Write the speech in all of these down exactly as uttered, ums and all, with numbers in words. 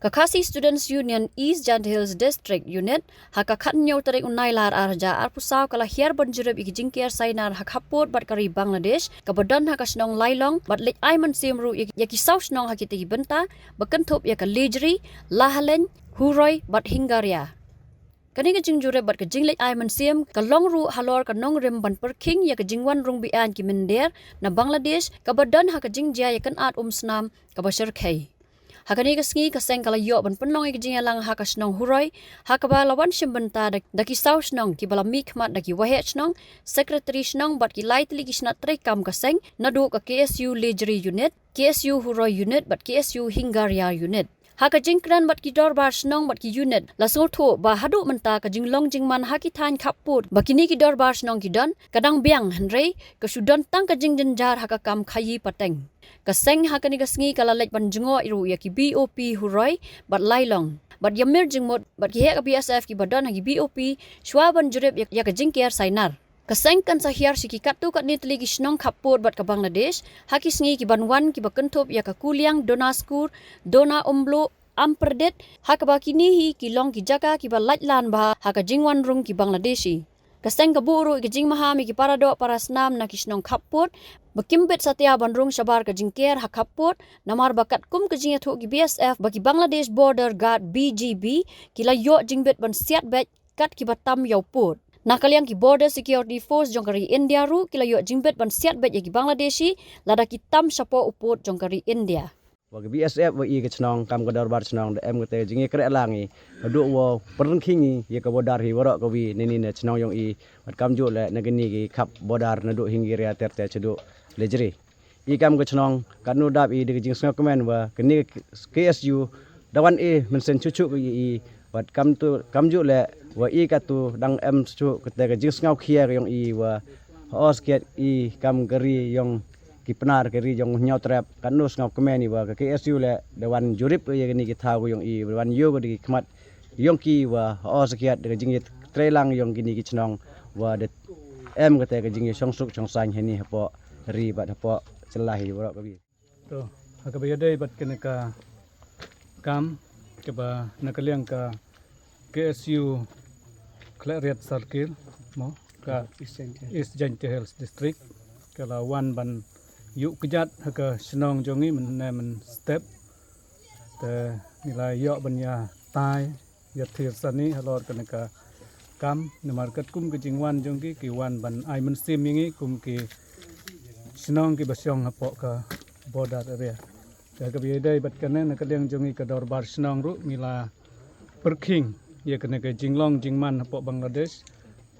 Ka Khasi Students Union East Jaintia Hills District Unit, ha ka khathynñiew tarik u Nailar arhajar arphew saw ka la hiar ban jurip ïa ka jingker sainar ha khappud bad ka ri Bangladesh, kaba don ha ka shnong Lailong, bad leit ai mynsiem ruh ïa, ïa ki saw shnong ha kita ki bynta, ba kynthup ïa ka Lejri, Lahaleiñ, Huroi, bad Hingaria. Kane ka jingjurip bad ka jingleit ai mynsiem, ka long ruh halor ka nongrim ban pyrkhing ïa ka jingwan rung beaiñ ki mynder, na Bangladesh, kaba don ha ka jingjia ïakynad umsnam, kaba shyrkhei. Ha kane ka sngi ka seng ka la ïoh ban pynlong ïa ka jingïalang ha ka shnong Huroi, ha kaba la wan shim bynta da, da ki saw shnong kiba la mihkhmat da ki waheh shnong, secretary shnong bad ki lai tylli ki shnat treikam ka seng, naduh ka K S U Lejri Unit, K S U Huroi Unit bad K S U Hingaria Unit. Ha ka jingkren bad ki dorbar shnong bad ki unit, la sngewthuh ba haduh mynta ka jinglong jingman ha ki thaiñ khappud ba kine ki dorbar shnong ki don, ka dang biang hynrei ka shu don tang ka jingjynjar ha ka kam khaïi pateng. Ka seng ha kane ka sngi ka la leit ban jngoh ruh ïa ki B O P Huroi bad Lailong, bad ïamir jingmut bad ki heh ka B S F kiba don ha ki B O P, shuwa ban jurip ïa, ïa ka jingker sainar. Ka seng kan sa hiar sha ki katto katne tylli ki shnong khappud bad ka Bangladesh, ha ki sngi kiban wan kiba kynthup ïa ka Kuliang, Donaskur, Dona Umbluh, Amperdit, ha kaba kine hi ki long ki jaka kiba laitlan bha ha ka jingwan rung ki Bangladeshi. Ka seng ka buh ruh ïa ka jingmaham ïa ki paradoh parasnam na ki shnong khappud, ba kim bit satia ban rung shabar ka jingker ha khappud, namar ba katkum ka jingïathuh ki B S F ba ki Bangladesh Border Guard, B G B, ki la ïoh jingbit ban siat beit kat kiba tam ïa u pud. Na ka liang ki Border Security Force jong ka ri India ruh ki la ïoh jingbit ban siat beit ïa ki Bangladeshi, lada ki tam shapoh u pud jong ka ri India. Wa ka B S F wa i ka shnong kam ka dorbar shnong da em kata ka jingïakren lang i, haduh wa pyrkhing i ïa ka border hi waroh kawi, nini na shnong yong i, bad kamjuh leh na kini ki khap border naduh Hingaria ter ter shaduh Lejri. I kam ka shnong, katno dap i da ka jingsngewkmen wa kane ka K S U da wan i mynsiem shuh shuh ka i, i, bad kam tu, kamjuh leh wa i katu dang em shuh kata ka jingsngewkhia ka yong i wa hooid kiad i kam ka ri yong ki Pnar, ka ri yong Hynñiewtrep, katno sngewkmen i wa ka K S U leh da wan jurip ïa kane ki thaw ka yong i, wan ïoh ka da ki khmat yong ki wa hooid kiad da ka jingïatreilang yong kini ki shnong wa da em kata ka jingïashong suk shong saiñ hani hapoh ri bad hapoh jylla hi waroh kawi. To, ha kaba ïadei bad kane ka kam, kaba na ka liang ka K S U Khliehriat Circle, mo, ka East Jaintia Hills District, ka la wan ban ïuh kjat ha ka shnong jong i mynne mynstep. Te ngi la ïoh ban ïatai ïathir sani halor kane ka kam, namar katkum ka jingwan jong ki, ki wan ban ai mynsiem ïa ngi kum ki shnong kiba shong hapoh ka border area. Te kaba ïadei bad kane, na ka liang jong i ka dorbar shnong ruh ngi la pyrkhing ïa kane ka jinglong jingman hapoh Bangladesh.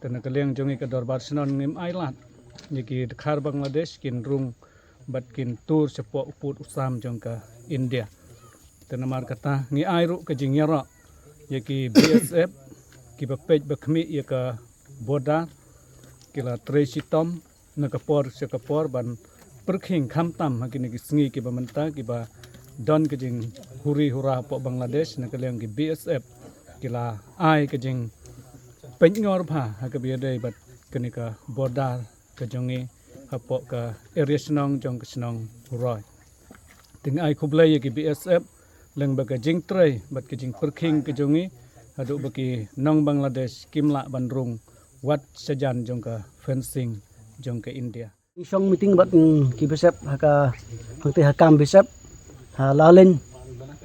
Te na ka liang jong i ka dorbar shnong ngim ailad ïa ki dkhar Bangladesh kin rung bad kin tur shapoh u pud u sam jong ka India. Te namar kata ngi ai ruh ka jingïaroh ïa ki B S F kiba peit ba khmih ïa ka border, ki la trei shitom na ka por sha ka por ban pyrkhing, khamtam ha kine ki sngi kiba mynta kiba don ka jinghuri hura hapoh Bangladesh, na ka liang ki B S F ki la ai ka jingpynngor bha ha kaba ïadei bad kane ka border ka jong i hapoh ka area shnong jong ka shnong Huroi. Te ngi ai khublei ïa ki B S F lyngba ka jingtrei bad ka jingpyrkhing ka jong i, haduh ba ki nong Bangladesh kim lah ban rung wat shajan jong ka fencing jong ka India. Ngi shong meeting bad, mm, ki B S F ha ka, hangtei ha kam B S F ha Lahaleiñ.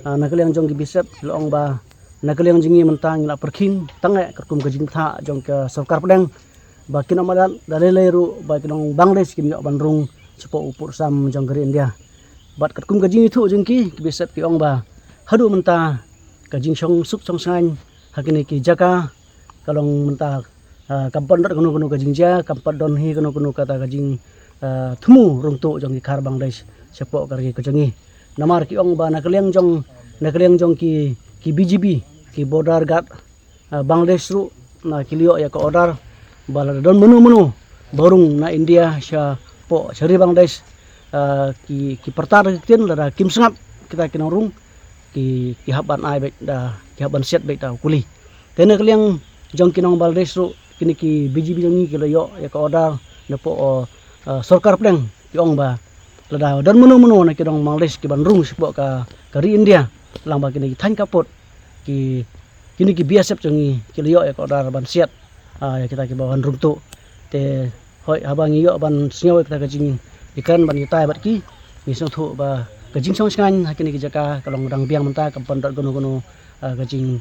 Ah, na ka liang jong ki B S F la ong ba na ka liang jong ngi mynta ngi la pyrkhing tang eh katkum ka jingtha jong ka sorkar pdeng ba kin ym ailad da lei lei ruh ba ki nong Bangladesh kin ïoh ban rung shapoh u pud u sam jong ka ri India. Bad katkum ka jingithuh jong ki, ki B S F ki ong ba haduh mynta ka jingshong suk shong saiñ ha kine ki jaka ka long mynta, ah, kam pat don kano kano ka jingjia, kam pat don hi kano kano kata ka jing, ah, thmu rung tuh jong ki dkhar Bangladesh shapoh ka ri ka jong ngi. Namar ki ong ba na ka liang jong, na ka liang jong ki, ki B G B, ki border guard, ah, Bangladesh ruh, na ki la ïoh ïa ka order ba lada don mano mano ba rung na India shapoh sha ri Bangladesh, ah, ki, ki pyrta da ki ktien, lada kim sngap kita ki nongrung, ki, ki hap ban ai beit da, ki hap ban siat beit da u kuli. Te na ka liang jong ki nong Bangladesh ruh, kine ki B G B jong ngi ki la ïoh ïa ka order napoh, uh, sorkar pdeng, ki ong ba lada don mano mano na ki nong Bangladesh ki ban rung shapoh ka, ka ri India, Lang ba kine ki thaiñ khappud, ki, kine ki B S F jong ngi ki la ïoh ïa ka order ban siat, ah, ïa kita kiba wan rung tuh. Te hooid, haba ngi ïoh ban sngew ïa kita ka jingïakren ban ïatai bad ki, ngi sngewthuh ba ka jingshong shngaiñ ha kine ki jaka ka long dang biang mynta, kam pat don kano kano, ah, ka jing,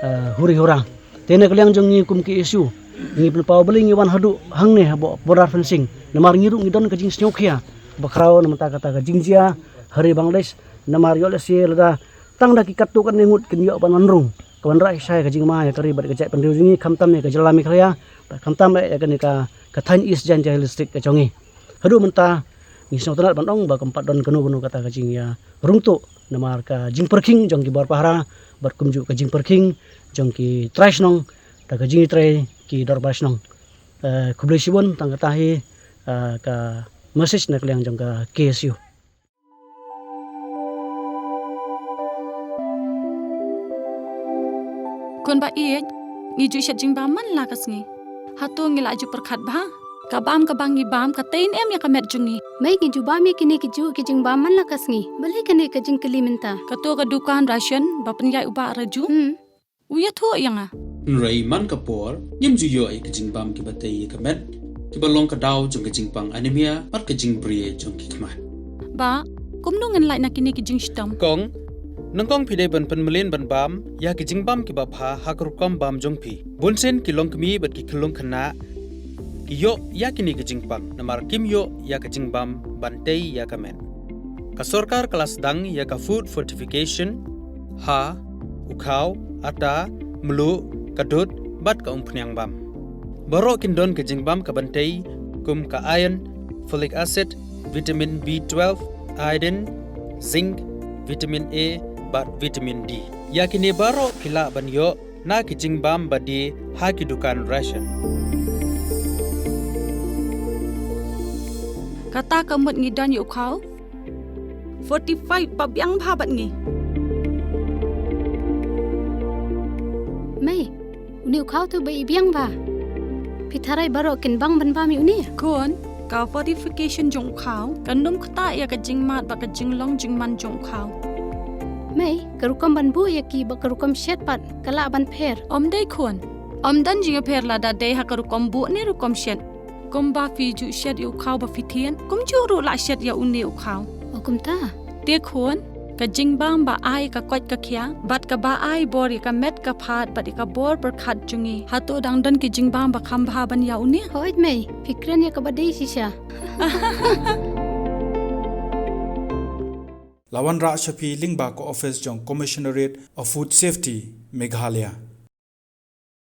ah, huri hura. Te na ka liang jong ngi kum ki K S U, ngi pynpaw balei ngi wan haduh hangne hapoh border fencing. Namar ngi ruh ngi don ka jingsngewkhia ba khraw na mynta kata ka jingjia ha ri Bangladesh. Namar ïoh lehse lada tang da ki katto katne ngut kin ïoh ban wan rung, ka ban rah shisha ïa ka jingma ïa ka ri bad ka jaitbynriew jong ngi, khamtam ïa ka jylla Meghalaya bad khamtam eh ïa kane ka, ka thaiñ East Jaintia Hills District ka jong ngi. Haduh mynta ngi sngewtynnat ban ong ba kam pat don kano kano kata ka jingïarung tuh, namar ka jingpyrkhing jong ki bor pahara bad kumjuh ka jingpyrkhing jong ki trai shnong da ka jingïatrei ki dorbar shnong. Eh, khublei shibun, tang kata hi, eh, ka message na ka liang jong ka K S U. Khun ba ïeit, ngi ju shet jingbam man la ka sngi. Hato ngi la ju pyrkhat bha? Ka bam kaba ngi bam ka tei ne em ïa ka met jong ngi? Mei, ngi ju bam ïa kine ki juh ki jingbam man la ka sngi. Balei kane ka jingkylli mynta? Kato ka dukan ration ba pynïaid u Bah Raju. Hmm. U ïathuh ïa nga. Hynrei man ka por, ngim ju ïoh ïa ka jingbam kiba tei ïa ka met, kiba long ka daw jong ka jingpang anemia bad ka jingbri jong ki khmat. Bah, kumno ngin lait na kine ki jingshitom? Kong, nyngkong phi dei ban pynmlien ban bam ïa ki jingbam kiba bha ha ka rukom bam jong phi. Bunsien ki longkmie bad ki khyllung khynnah ki ïoh ïa kine ki jingpang namar kim ïoh ïa ka jingbam ban tei ïa ka met. Ka sorkar ka la sdang ïa ka food fortification ha u khaw, ata, mluh, ka dud bad ka umphniang bam. Baroh kin don ka jingbam ka ban tei kum ka iron, folic acid, vitamin B twelve, iodine, zinc, vitamin A bad vitamin D. Ïa kine baroh phi lah ban ïoh na ki jingbam ba die ha ki dukan ration. Kata ka mut ngi don ïa u khaw fortified ba biang bha bad ngi. Mei, une u khaw te ba i biang bha. Phi tharai baroh kin bang ban bam ïa une? Khun, ka fortification jong u khaw kan ym ktah ïa ka jingmad bad ka jinglong jingman jong u khaw. Mei, ka rukom ban buh ïa ki bad ka rukom shet pat ka lah ban pher? Ym dei khun. Ym don jingïapher lada dei ha ka rukom buh ne rukom shet. Kumba phi ju shet ïa u khaw ba phi thied, kumjuh ruh lah shet ïa une u khaw. O kumta? Te khun, ka jingbam ba ai ka koit ka khiah bad kaba ai bor ïa ka met ka phad bad ïa ka bor pyrkhat jong ngi, hato dang don ki jingbam ba kham bha ban ïa une? Hooid mei, phi kren ïa kaba dei shisha. La wanrah sha phi lyngba ka office jong Commissionerate of Food Safety, Meghalaya.